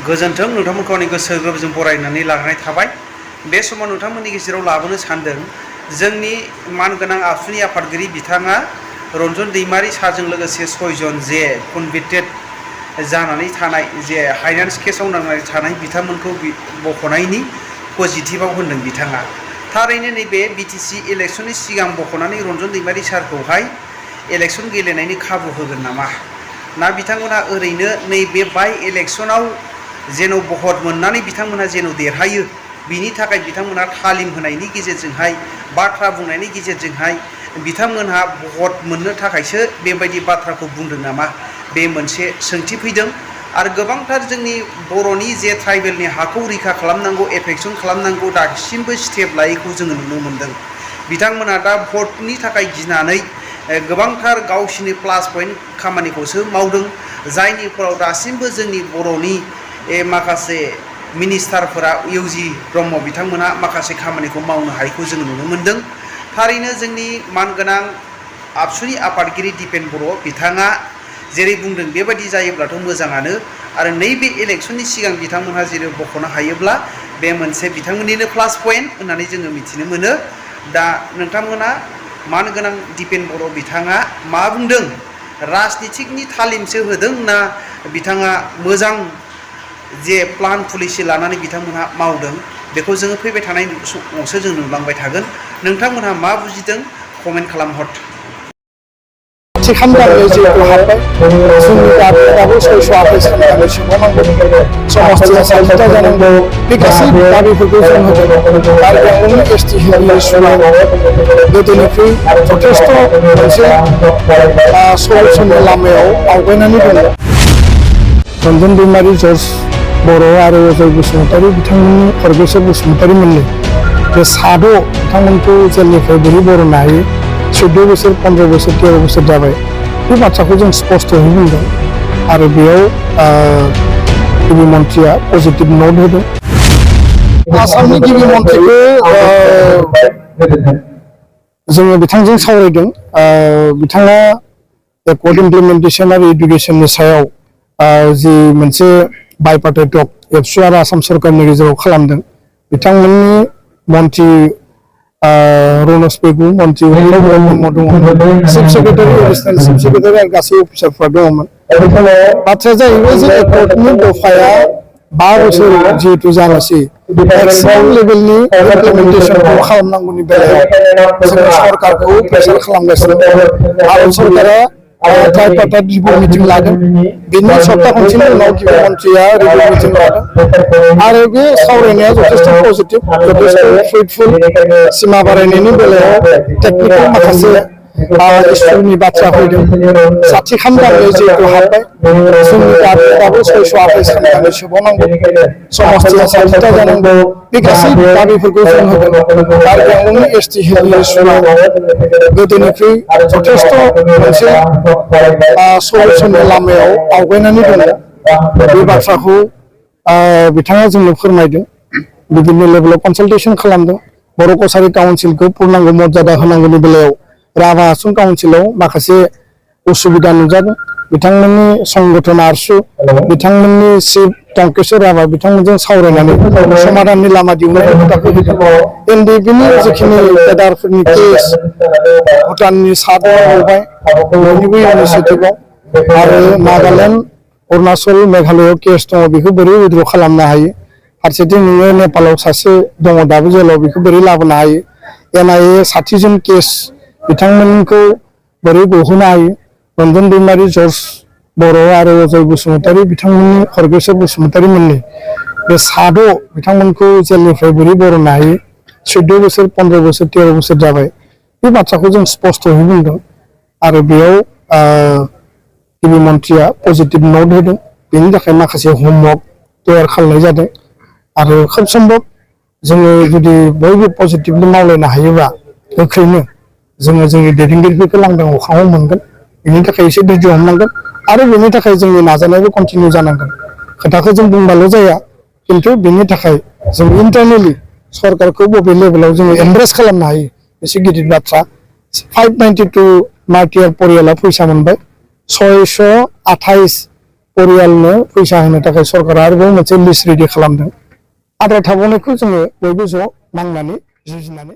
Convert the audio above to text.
गोजोन्थों नोंथांमोनखौ आंनि गोसो गोरबोजों बरायनानै लानाय थाबाय। बे समाव नोंथांमोननि गेजेराव लाबोनो सानदों जोंनि मानगोनां आबसुनि आफादगिरि बिथाङा रन्जन दैमारि सारजों लोगोसे 6 जन जे कनभिक्टेड जानानै थानाय जे फाइनान्स केसाव नांनानै थानाय बिथांमोनखौ बख'नायनि पजिटिभाव होनदों बिथाङा। थारैनो नैबे बिटिसि इलेक्सननि सिगां बख'नानै रन्जन दैमारि सारखौहाय इलेक्सन गेलेनायनि खाबु होगोन नामा ना बिथांमोनहा ओरैनो नैबे बाइ इलेक्सनाव जेन' भट मोननानै बिथांमोनहा जेन' देरहायो बिनि थाखाय बिथांमोनहा तालिम होनायनि गेजेरजोंहाय बाथ्रा बुंनायनि गेजेरजोंहाय बिथांमोनहा भट मोननो थाखायसो बेबायदि बाथ्राखौ बुंदों नामा बे मोनसे सोंथि फैदों। आरो गोबांथार जोंनि बर'नि जे ट्राइबेलनि हाखौ रैखा खालामनांगौ एफेक्सन खालामनांगौ दासिमबो स्टेप लायैखौ जोङो नुनो मोन्दों। बिथांमोनहा दा भटनि थाखाय गिनानै गोबांथार गावसिनि प्लास पइन्ट खामानिखौसो मावदों जायनि फलाव दासिमबो जोंनि बर'नि माखासे मिनिस्टारफोरा इउजि ब्रह्म बिथांमोना माखासे खामानिखौ मावनो हायैखौ जों नुनो मोन्दों। थारैनो जोंनि मानगोनां आबसुनि आफादगिरि दिपेन बर' बिथाङा जेरै बुंदों बेबायदि जायोब्लाथ' मोजाङानो। आरो नैबे इलेक्सननि सिगां बिथांमोनहा जेरै बख'नो हायोब्ला बे मोनसे बिथांमोननिनो प्लास पइन्ट होननानै जोङो मिथिनो मोनो। दा नोंथांमोना मानगोनां दिपेन बर' बिथाङा मा बुंदों राजनितिकनि तालिमसो होदों ना बिथाङा मोजां जे प्लान पलिसि लानानै बिथांमोनहा मावदों बेखौ जोङो फैबाय थानाय समावसो जों नुलांबाय थागोन। नोंथांमोनहा मा बुजिदों कमेन्ट खालामहर। खालामनानै जिहेतु हाबबाय जोंनि दाबो सयस'आखै साननानै सोंबावनांगौ समस्थिया साखिथा जानांगौ बे गासै दाबिफोरखौ जों होदों। आरो बेंगलनि एसटि हिलनि इस्युआ गोदोनिख्रुइ जथेस्थ' मोनसे सलिउसननि लामायाव आवगायनानै दङ। रन्जन दैमारि जर्ज बर' आरो अजय बसुमतारी बिथांमोननि खरगेश्वर बसुमतारी मोननै बे साद' बिथांमोनखौ जेलनिफ्राय बोरै बरननो हायो 14 बोसोर 15 बोसोर 13 बोसोर जाबाय बे बाथ्राखौ जों स्पष्टयै बुंदों। आरो बेयाव गिबि मन्थ्रिया पजिटिभ नट होदों। आसामनि गिबि मन्थ्रिखौ जोङो बिथांजों सावरायदों। बिथाङा एकर्ड इमप्लिमेन्टेसन आरो इडुकेसननि सायाव जि मोनसे बाइपार्टाइटक एबसु आरो आसाम सरकारनि गेजेराव खालामदों बिथांमोननि मन्थ्रि रनज पेगु मन्थ्रि ब्रह्म दङ chief secretary additional chief secretary आरो गासै अफिसारफ्रा दङमोन। बाथ्राया जाहैबाय जे एकर्डनि दफाया 5 बोसोर जिहेतु जानोसै मेक्सिमाम लेभेलनि इमप्लिमेन्टेसनखौ खालामनांगौनि बेलायाव जोङो सरकारखौ प्रेसार खालामगासिनो। भारत सरकारा ट्राइपार्टाइट रिभिउ मिटिं लादों बिनि सप्ता खनसेनि उनाव गिबि मन्थ्रिया रिभिउ मिटिं लादों आरो बे सावरायनाया जथेस्थ' पजिटिभ जथेस्थ' फ्रुइटफुल सिमा बारायनायनि बेलायाव टेकनिकेल माखासे इस्युनि बाथ्रा फैदों। साथि खामनानै जिहेतु हाबबाय जोंनि दाबो सयस'आखै साननानै सोंबावनांगौ समस्थिया साखिथा जानांगौ बे गासै दाबिफोरखौ जों होदों। आरो बेंगलनि एसटि हिलनि इस्युआ गोदोनिख्रुइ जथेस्थ' मोनसे सलिउसननि लामायाव आवगायनानै दङ। बे बाथ्राखौ बिथाङा जोंनो फोरमायदों। बिभिन्न लेभेलाव कनसालटेसन खालामदों। बर' कसारि काउन्सिलखौ पुर्नांग मर्यादा होनांगौनि बेलायाव राभा आसुं काउन्सिलाव माखासे उसुबिदा नुजादों। बिथांमोननि संगठन आरसु बिथांमोननि चिफ टंकेश्वर राभा बिथांमोनजों सावरायनानै समाधाननि लामा दिहुननायनि खोथाखौ होदों। एनडिएफबिनि जिखिनि केडारफोरनि केस भुटाननि साद गबाय बयनिबो इनिसियेटिभआव आरो नागालेण्ड अरुणाचल मेघालयआव केस दङ बेखौ बोरै उइद्र' खालामनो हायो। फारसेथिं नोङो नेपालाव सासे दङ दाबो जेलाव बेखौ बोरै लाबोनो हायो। NIA 60 जन केस बिथांमोनखौ बोरै गहोनो हायो। रन्जन दैमारि जर्ज बर' आरो अजय बसुमतारी बिथांमोननि खरगेश्वर बसुमतारी मोननै बे साद' बिथांमोनखौ जेलनिफ्राय बोरै बरननो हायो 14 बोसोर 15 बोसोर 13 बोसोर जाबाय बे बाथ्राखौ जों स्पष्टयै बुंदों। आरो बेयाव गिबि मन्थ्रिया पजिटिभ नट होदों। बेनि थाखाय माखासे हमवर्क तैयार खालामनाय जादों। आरो खोब सम्भब जोङो जुदि बयबो पजिटिभलि मावलायनो हायोबा गोख्रैनो जोङो जोंनि दैदेनगिरिफोरखौ लांदां अख्राङाव मोनगोन। बेनि थाखाय एसे धैर्य हमनांगोन आरो बेनि थाखाय जोंनि नाजानायबो कन्टिनिउ जानांगोन। खोथाखौ जों बुंबाल' जाया खिन्थु बेनि थाखाय जों इन्टारनेलि सरकारखौ बबे लेभेलाव जोङो एमब्रेस खालामनो हायो एसे गिदिर बाथ्रा। 592 मार्टियार परियाला फैसा मोनबाय 628 परियालनो फैसा होनो थाखाय सरकारा आरोबाव मोनसे लिस्ट रेडि खालामदों आद्रा थाबावनायखौ जोङो बयबो ज' नांनानै जुजिनानै